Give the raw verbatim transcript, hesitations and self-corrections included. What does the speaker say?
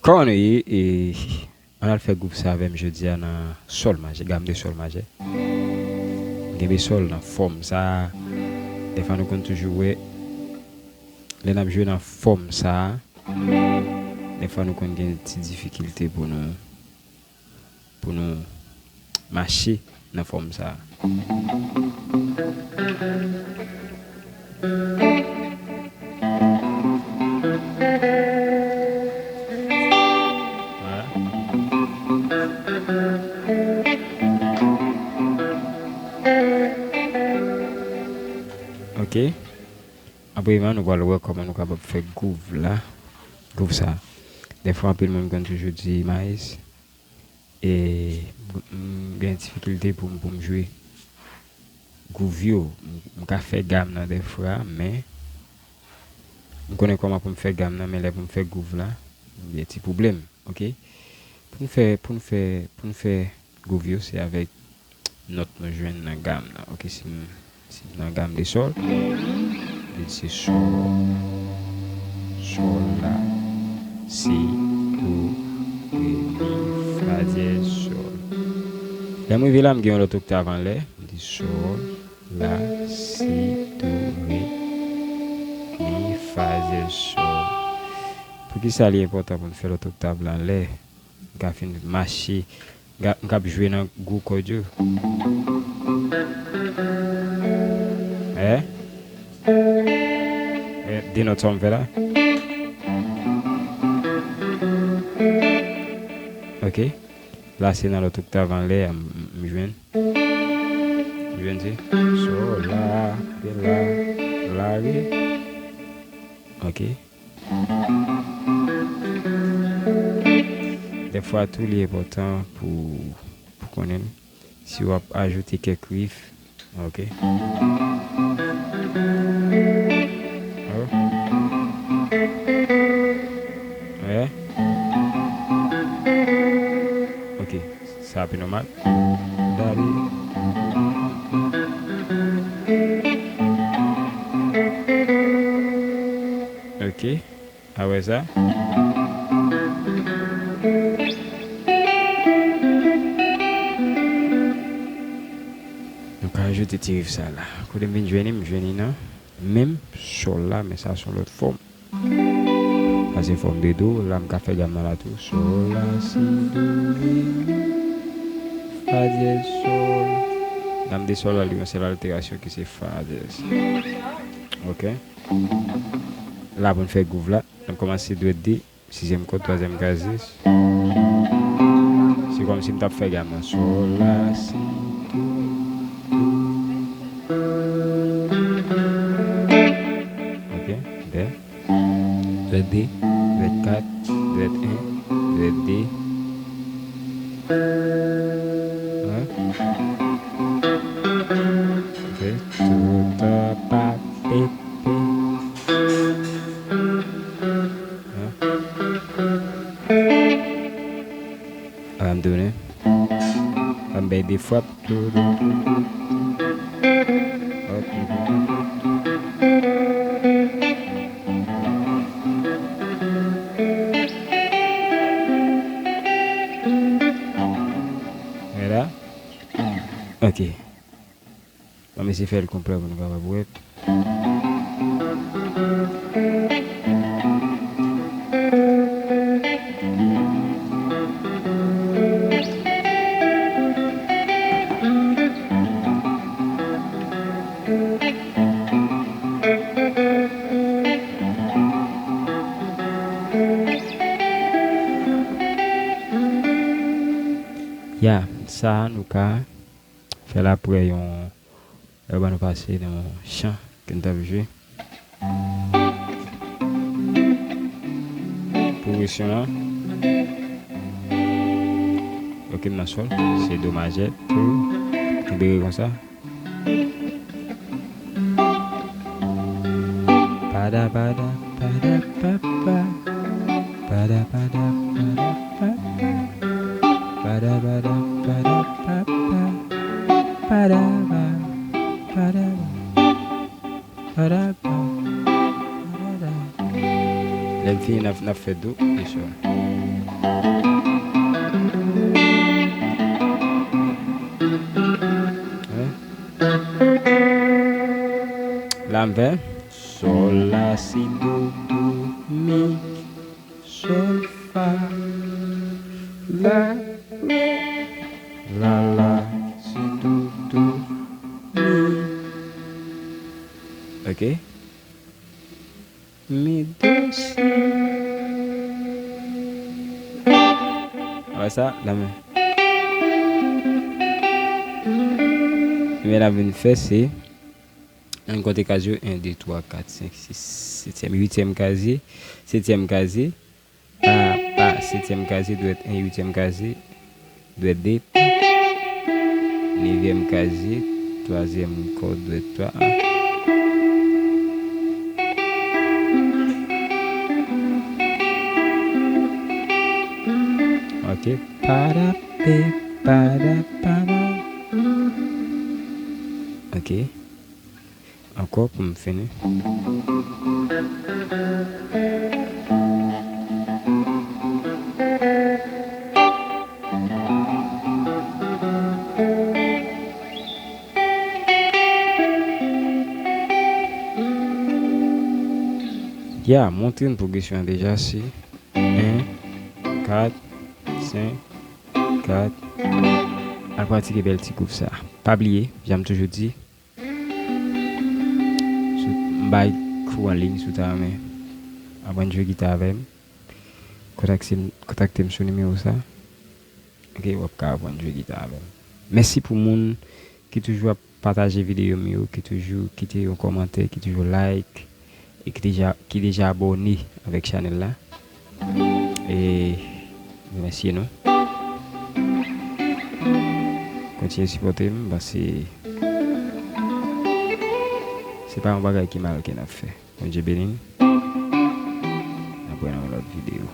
Kòman nou ye? E, ann al fè gwouv sa avè m jodi a nan sòl majè, gam de sòl majè. M kenbe sòl nan fòm sa a. Dèfwa nou konn toujou wè, lè n ap jwe nan fòm sa a, dèfwa nou konn gen ti difikilte pou nou, pou nou mache nan fòm sa a. Vwala. Ok. Apreman, nou pral wè kòman nou kapab fè gwouv la. Gwouv sa. Dèfwa, anpil moun konn toujou di, Maes, e, m, m gen difikilte pou m, pou m jwe gwouv yo. M, m ka fè gam nan dèfwa, men m konnen kòman pou m fè gam nan, men lè pou m fè gwouv la, m gen ti pwoblèm, ok? Pou n fè, pou n fè, pou n fè gwouv yo, se avèk nòt nou jwenn nan gam nan. Ok, si m, si m nan gam de sòl, m di se sòl, sòl, la, si, do, re, mi, fa dyèz, sòl. Lè m rive la, m gen yon lòt oktav anlè, m di sòl, la, si, do, re, mi, fa dyèz, sòl. Poukisa li enpòtan pou m fè lòt oktav la anlè? M ka fin mache, m ka, m k ap jwe nan gwo kòd yo. Eh? Eh, de nòt sa w m fè la? Ok. La se nan lòt oktav anlè a m, m jwenn. M jwenn se sòl, la, re, la, la, re. Ok. Dèfwa tou, li enpòtan pou, pou konnen si w ap ajoute kèk rif. Ok. Oh. Yeah. Ok. Sa ap nòmal. Dali. Ok. A wè sa? Nou ka ajoute ti rif sa la. Kote m vin jwenn li, m jwenn li nan menm sòl la, men sa se yon lòt fòm. Sa se fòm de do. La, m ka fè gam nan la tou. Sòl, la, si, do, re, mi, fa dyèz, sòl. Gam de sòl la, li yon sèl alterasyon ki se fa dyèz. Ok. La, pou n fè gwouv la, n ap kòmanse dwèt de, sizyèm kòd, twazyèm kaz. Se kòmsi m t ap fè gam nan. Sòl, la, si, do, re, mi. Ok, bèl. Dwèt de, dwèt kat, dwèt en, dwèt de. Hein? Ok, tout an pa pepe. Hein? Ala m tounen. Ala m bay de frap. Vwala. Ok. Ban m eseye fè l konplè pou nou kapab wè. Ya, sa a nou ka fè l apre yon, lè yo ban nou pase nan yon chan ke n t ap jwe. Pwogresyon an. Ok, m nan sòl. Se do majè tou. Kenbe re konsa. Pada, pada, pada, pa, pa. Pada, pada, pada, pa, pa. Pada, pada, pada, pa, pa. Pada, pa, pada, pa. Pada, pa, pada, pa. Lè m fini, n ap, n ap fè do e sòl. Wi. La m fè sòl, la, si, do, do, mi, sòl, fa, la, re, la, la, si, do, do, mi. Ok. Mi, do, si. Apre sa, la men. Men la vin fè se, ann konte kaz yo, en, de, twa, kat, senk, sis, setyèm, uityèm kazye, setyèm kazye, pa, pa, setyèm kazye, dwèt en, uityèm kazye, dwèt de, nevyèm kazye, twazyèm kòd, dwèt twa. Ok. Para, pe, para, para. Ok. Ankò pou m fini. Ya, montre n pwogresyon an deja, se en, kat, senk, kat. Al pratike bèl ti gwoup sa. Pa bliye, jan m toujou di, sou, m bay kou an liy, si w ta renmen aprann jwe gita avè m, kontakte m, kontakte m sou nimewo sa. Ok, w ap ka aprann jwe gita avè m. Mèsi pou moun ki toujou ap pataje videyo m yo, ki toujou kite yon kòmantè, ki toujou like, e ki deja, ki deja abòne avèk chanèl la. E remèsye nou. Kontinye sipòte m, paske se pa yon bagay ki mal ke n ap fè. Bondye beni n. N ap wè nan yon lòt videyo.